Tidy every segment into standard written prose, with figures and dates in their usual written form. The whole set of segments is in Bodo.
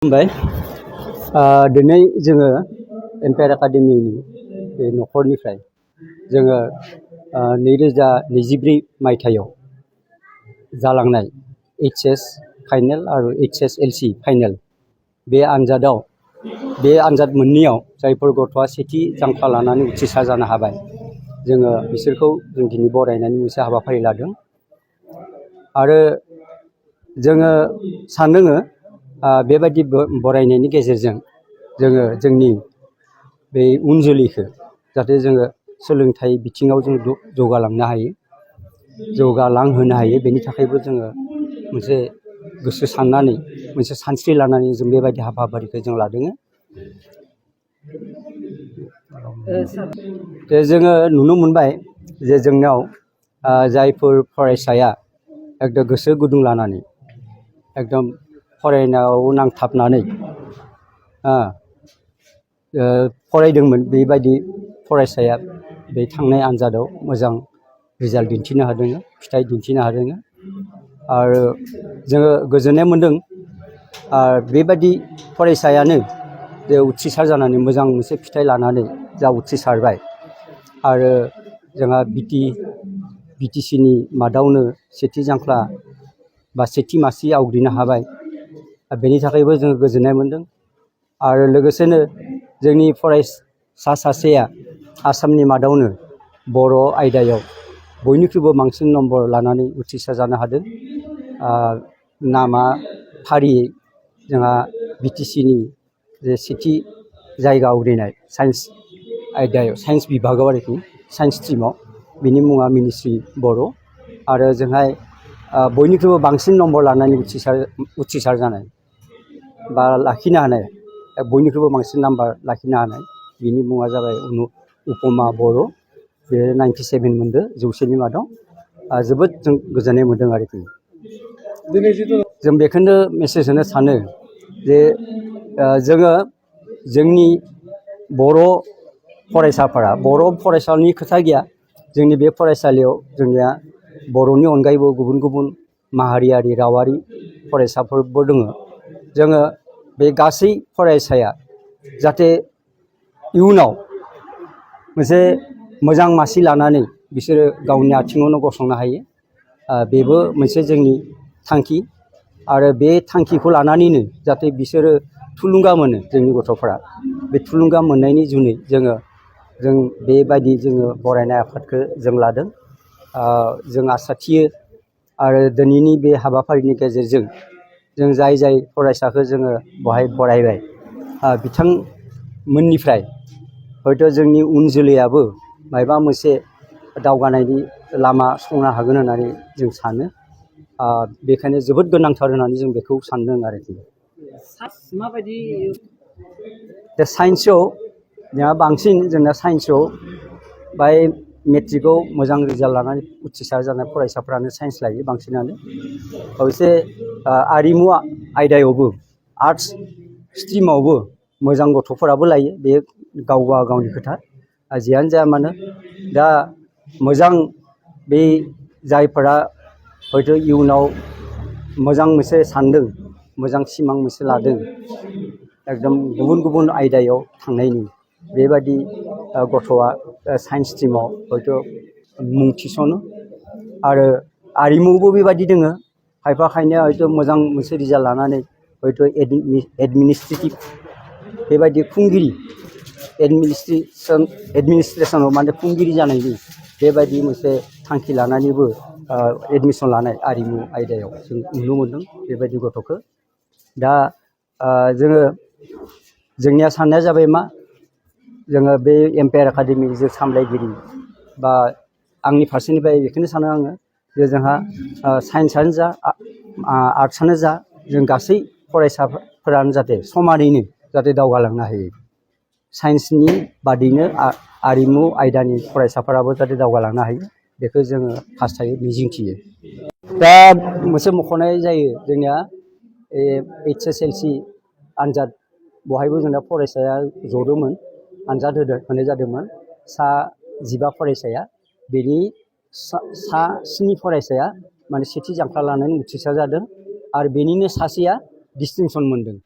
खुलुमबाय दिनै जोङो एम्पायार एकाडेमिनि बे न'खरनिफ्राय जोङो 2024 मायथाइयाव जालांनाय HS फाइनेल आरो HSLC फाइनेल बे आनजादाव बे आनजाद मोननैयाव जायफोर गथ'आ सेथि जांख्ला लानानै उथ्रिसार जानो हाबाय जोङो बिसोरखौ जों दिनै बरायनायनि मोनसे हाबाफारि लादों आरो जोङो सानदों बेबायदि बरायनायनि गेजेरजों जोङो जोंनि बे उन जोलैखौ जाहाथे जोङो सोलोंथाइ बिथिङाव जों जौगालांनो हायो जौगालांहोनो हायो बेनि थाखायबो जोङो मोनसे गोसो साननानै मोनसे सानस्रि लानानै जों बेबायदि हाबाफारिखौ जों लादों जोङो नुनो मोनबाय जे जोंनाव जायफोर फरायसाया एकदम गोसो गुदुं लानानै एकदम फरायनायाव नांथाबनानै फरायदोंमोन बेबायदि फरायसाया बे थांनाय आनजादाव मोजां रिजाल्ट दिन्थिनो हादों फिथाइ दिन्थिनो हादों आरो जोङो गोजोननाय मोन्दों बेबायदि फरायसायानो जे उथ्रिसार जानानै मोजां मोनसे फिथाइ लानानै जा उथ्रिसारबाय आरो जोंहा BTCनि मादावनो सेथि जांख्ला बा सेथि मासि आवग्रिनो हाबाय बेनि थाखायबो जोङो गोजोननाय मोन्दों आरो लोगोसेनो जोंनि फरायसा सासेया आसामनि मादावनो बर' आयदायाव बयनिख्रुइबो बांसिन नम्बर लानानै उथ्रिसार जानो हादों नामा फारियै जोंहा BTCनि जे सेथि जायगा आवग्रिनाय साइन्स आयदायाव साइन्स बिभागाव आरोखि साइन्स स्ट्रिमाव बिनि मुङा मिनिश्री बर' आरो जोंहाय बयनिख्रुइबो बांसिन नम्बर लानानै उथ्रिसार जानाय बा लाखिनो हानाय बयनिख्रुइबो बांसिन नाम्बार लाखिनो हानाय बिनि मुङा जाबाय उपमा बर' बे 97 मोनदों 100नि मादाव जोबोद जों गोजोननाय मोन्दों आरोखि जों बेखौनो मेसेज होनो सानो जे जोङो जोंनि बर' फरायसालिनि खोथा गैया जोंनि बे फरायसालियाव जोंनिया बर'नि अनगायैबो गुबुन गुबुन माहारियारि रावारि फरायसाफोरबो दङ जोङो बे गासै फरायसाया जाहाथे इयुनाव मोनसे मोजां मासि लानानै बिसोरो गावनि आथिङावनो गसंनो हायो बेबो मोनसे जोंनि थांखि आरो बे थांखिखौ लानानैनो जाहाथे बिसोरो थुलुंगा मोनो जोंनि गथ'फोरा बे थुलुंगा मोननायनि जुनै जों बेबायदि जोङो बरायनाय आफादखौ जों लादों जों आसा थियो आरो दिनैनि बे हाबाफारिनि गेजेरजों जों जाय फरायसाखौ जोङो बहाय बरायबाय बिथांमोननिफ्राय हयथ' जोंनि उन जोलैयाबो माबा मोनसे दावगानायनि लामा संनो हागोन होननानै जों सानो बेखायनो जोबोद गोनांथार होननानै जों बेखौ सानदों आरोखि माबायदि दा साइन्सआव जोंहा बांसिन जोंना साइन्सआव बाय मेट्रिकआव मोजां रिजाल्ट लानानै उथ्रिसार जानाय फरायसाफ्रानो साइन्स लायो बांसिनानो अबयसे आरिमु आयदायावबो आर्ट्स स्ट्रिमावबो मोजां गथ'फोराबो लायो बे गावनि खोथा जियानो जाया मानो दा मोजां बे जायफोरा हयथ' इयुनाव मोजां मोनसे सानदों मोजां सिमां मोनसे लादों एकदम गुबुन आयदायाव थांनायनि बेबायदि गथ'आ साइन्स स्ट्रिमाव हयथ' मुं थिसनो आरो आरिमुआवबो बेबायदि दोङो खायफा खायनैया हयथ' मोजां मोनसे रिजाल्ट लानानै हयथ' एडमिनिस्ट्रेटिभ बेबायदि खुंगिरि एडमिनिस्ट्रेसनाव माने खुंगिरि जानायनि बेबायदि मोनसे थांखि लानानैबो एडमिसन लानाय आरिमु आयदायाव जों नुनो मोन्दों बेबायदि गथ'खौ दा जोंनिया साननाया जाबाय मा जोङो बे एम्पायार एकाडेमिनि जे सामलायगिरि बा आंनि फारसेनिफ्राय बेखौनो सानो आङो जे जोंहा साइन्सआनो जा आर्ट्सआनो जा जों गासै फरायसाफोरानो जाहाथे समानैनो जाहाथे दावगालांनो हायो साइन्सनि बादैनो आरिमु आयदानि फरायसाफोराबो जाहाथे दावगालांनो हायो बेखौ जोङो हास्थायो मिजिंथियो दा मोनसे मख'नाय जायो जोंनिया HSLC आनजाद बहायबो जोंना फरायसाया जदोंमोन आनजाद होनाय जादोंमोन सा 15 फरायसाया बेनि सा 7 फरायसाया माने सेथि जांख्ला लानानै उथ्रिसार जादों आरो बेनिनो सासेया डिस्टिंसन मोनदों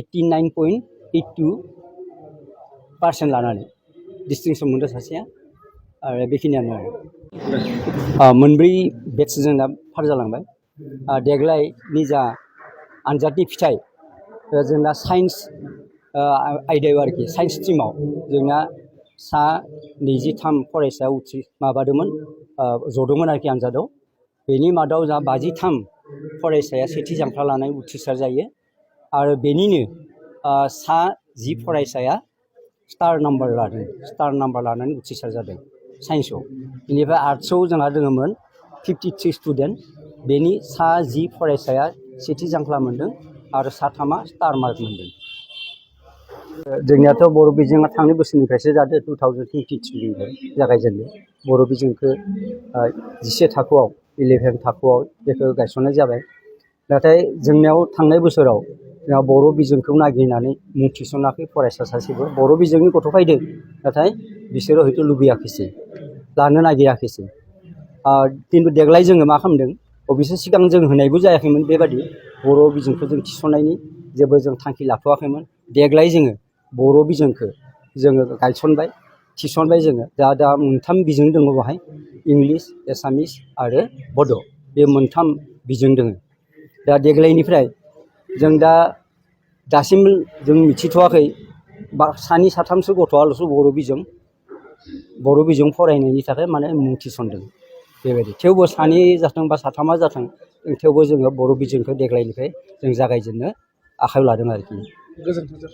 89.82% लानानै डिस्टिंसन मोनदों सासेया आरो बेखिनियानो आरो मोनब्रै बेट्स जोंना पार जालांबाय देग्लायनि जा आनजादनि फिथाइ जोंना साइन्स आयदायाव आरोखि साइन्स स्ट्रिमाव जोंना सा 23 फरायसा माबादोंमोन जदोंमोन आरोखि आनजादाव बेनि मादाव जा 53 फरायसाया सेथि जांख्ला लानानै उथ्रिसार जायो आरो बेनिनो सा 10 फरायसाया स्टार नाम्बार लानानै उथ्रिसार जादों साइन्सआव बेनिफ्राय आर्ट्सआव जोंहा दङमोन 53 स्टुडेन्ट बेनि सा 10 फरायसाया सेथि जांख्ला मोन्दों आरो साथामा स्टार मार्क मोन्दों जोंनियाथ' बर' बिजोङा थांनाय बोसोरनिफ्रायसो जादों 2023निफ्राय जागायजेनदों बर' बिजोंखौ 11 थाखोआव 11 थाखोआव बेखौ गायसननाय जाबाय नाथाय जोंनियाव थांनाय बोसोराव जोंहा बर' बिजोंखौ नागिरनानै मुं थिसनाखै फरायसा सासेबो बर' बिजोंनि गथ' फैदों नाथाय बिसोरो हयथ' लुबैयाखैसै लानो नागिराखैसै खिन्थु देग्लाय जोङो मा खालामदों अबयसे सिगां जों होनायबो जायाखैमोन बेबादि बर' बिजोंखौ जों थिसननायनि जेबो जों थांखि लाथ'वाखैमोन देग्लाय जोङो बर' बिजोंखौ जोङो गायसनबाय थिसनबाय जोङो दा मोनथाम बिजों दङ बेवहाय इंलिस एसामिस आरो बड' बे मोनथाम बिजों दङ दा देग्लायनिफ्राय जों दासिम जों मिथिथ'वाखै सानै साथामसो गथ'आल'सो बर' बिजों फरायनायनि थाखाय माने मुं थिसनदों बेबायदि थेवबो सानै जाथों बा साथामा जाथों थेवबो जोङो बर' बिजोंखौ देग्लायनिफ्राय जों जागायजेननो आखायाव लादों आरोखि गोजोन्थों।